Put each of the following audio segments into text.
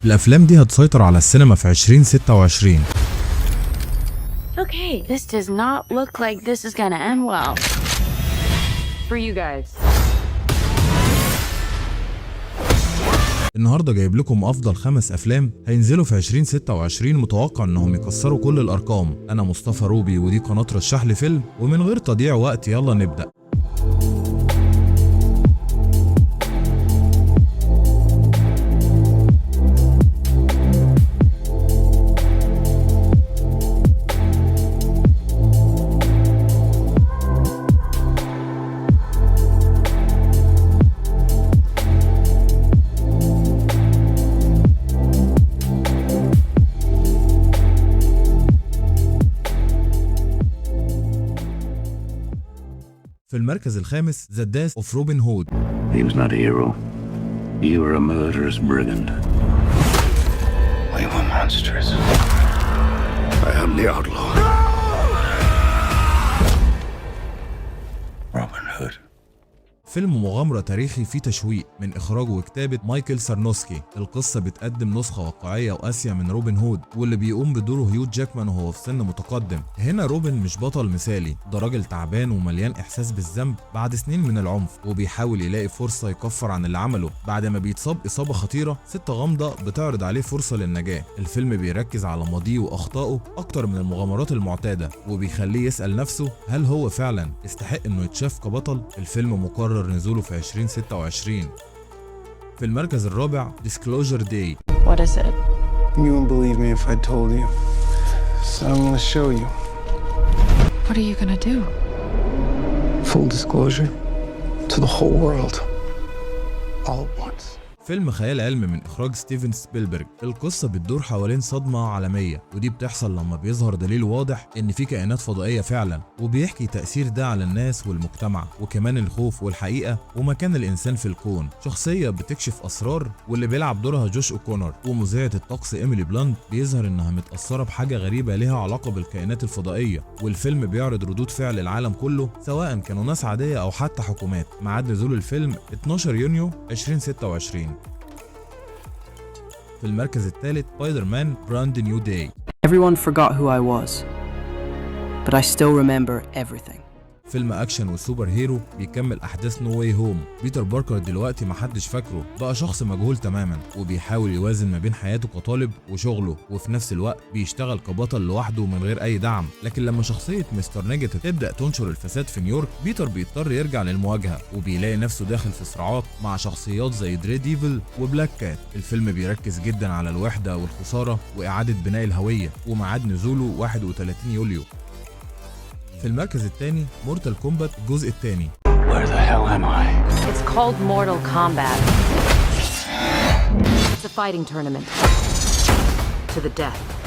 الأفلام دي هتسيطر على السينما في 2026. Okay, this does not look like this is gonna end well. For you guys. النهارده جايب لكم افضل 5 افلام هينزلوا في 2026، متوقع انهم يكسروا كل الارقام. انا مصطفى روبي ودي قناة رشح لي فيلم، ومن غير تضييع وقت يلا نبدأ. في المركز الخامس The Death of Robin Hood. He was not a hero. You were a murderous brigand. We were monsters. I am the outlaw. Robin Hood. فيلم مغامرة تاريخي فيه تشويق من إخراج وكتابة مايكل سارنوسكي. القصة بتقدم نسخة واقعية وقاسية من روبن هود، واللي بيقوم بدوره هيو جاكمان وهو في سن متقدم. هنا روبن مش بطل مثالي، ده راجل تعبان ومليان إحساس بالذنب بعد سنين من العنف، وبيحاول يلاقي فرصة يكفر عن اللي عمله. بعد ما بيتصاب إصابة خطيرة، ست غامضة بتعرض عليه فرصة للنجاة. الفيلم بيركز على ماضيه وأخطائه أكتر من المغامرات المعتادة، وبيخليه يسأل نفسه هل هو فعلا يستحق إنه يتشاف كبطل. الفيلم مقرر نزوله في 2026. في المركز الرابع Disclosure Day. What is it? You wouldn't believe me if I told you. So I'm gonna show you. What are you gonna do? Full disclosure to the whole world. All at once. فيلم خيال علمي من إخراج ستيفن سبيلبرج. القصة بتدور حوالين صدمة عالمية، ودي بتحصل لما بيظهر دليل واضح إن في كائنات فضائية فعلا، وبيحكي تأثير ده على الناس والمجتمع، وكمان الخوف والحقيقة ومكان الإنسان في الكون. شخصية بتكشف أسرار، واللي بيلعب دورها جوش أوكونر، ومذيعة الطقس إيميلي بلاند بيظهر إنها متأثرة بحاجة غريبة ليها علاقة بالكائنات الفضائية. والفيلم بيعرض ردود فعل العالم كله، سواء كانوا ناس عادية أو حتى حكومات. ميعاد نزول الفيلم 12 يونيو 2026. في المركز الثالث Spider-Man Brand New Day. Everyone forgot who I was, but I still remember everything. فيلم اكشن و superhero بيكمل احداث No Way Home. بيتر باركر دلوقتي محدش فاكره، بقى شخص مجهول تماما، وبيحاول يوازن ما بين حياته كطالب وشغله، وفي نفس الوقت بيشتغل كبطل لوحده من غير اي دعم. لكن لما شخصية Mister Negative تبدا تنشر الفساد في نيويورك، بيتر بيضطر يرجع للمواجهه، وبيلاقي نفسه داخل في صراعات مع شخصيات زي Daredevil و Black Cat. الفيلم بيركز جدا على الوحدة والخسارة واعاده بناء الهوية، وميعاد نزوله 31 يوليو. في المركز الثاني Mortal Kombat الجزء الثاني. Where the hell am I? It's called Mortal Kombat. It's a fighting tournament. To the death.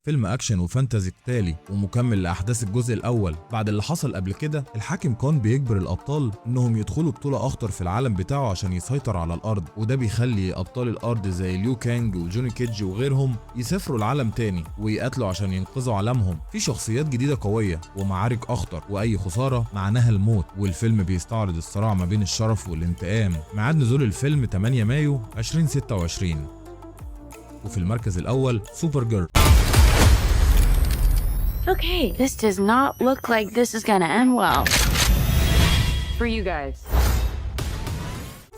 فيلم اكشن و fantasy قتالي ومكمل لاحداث الجزء الاول. بعد اللي حصل قبل كده، الحاكم كان بيجبر الابطال انهم يدخلوا بطوله اخطر في العالم بتاعه عشان يسيطر على الارض، وده بيخلي ابطال الارض زي ليو كانج وجوني كيدج وغيرهم يسافروا العالم تاني ويقاتلوا عشان ينقذوا عالمهم. في شخصيات جديدة قوية ومعارك اخطر، واي خسارة معناها الموت. والفيلم بيستعرض الصراع ما بين الشرف والانتقام. ميعاد نزول الفيلم 8 مايو 2026. وفي المركز الاول Supergirl. Okay, this does not look like this is gonna end well. For you guys.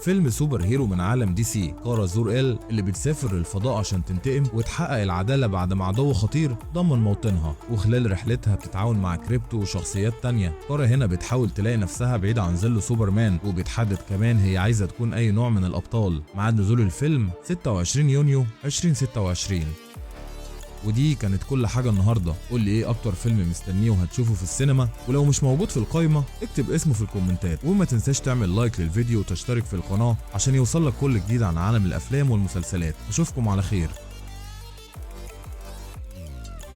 فيلم superhero من عالم DC، كارا زور ال اللي بتسافر للفضاء عشان تنتقم وتحقق العدالة بعد ما عدو خطير دمر موطنها، وخلال رحلتها بتتعاون مع كريبتو وشخصيات تانية. كارا هنا بتحاول تلاقي نفسها بعيد عن ظل سوبرمان، وبتحدد كمان هي عايزة تكون أي نوع من الأبطال. ميعاد نزول الفيلم 26 يونيو 2026. ودي كانت كل حاجة النهاردة. قول لي ايه اكتر فيلم مستنيه وهتشوفه في السينما، ولو مش موجود في القايمة اكتب اسمه في الكومنتات، وما تنساش تعمل like للفيديو وتشترك في القناة عشان يوصلك كل جديد عن عالم الافلام والمسلسلات. اشوفكم على خير.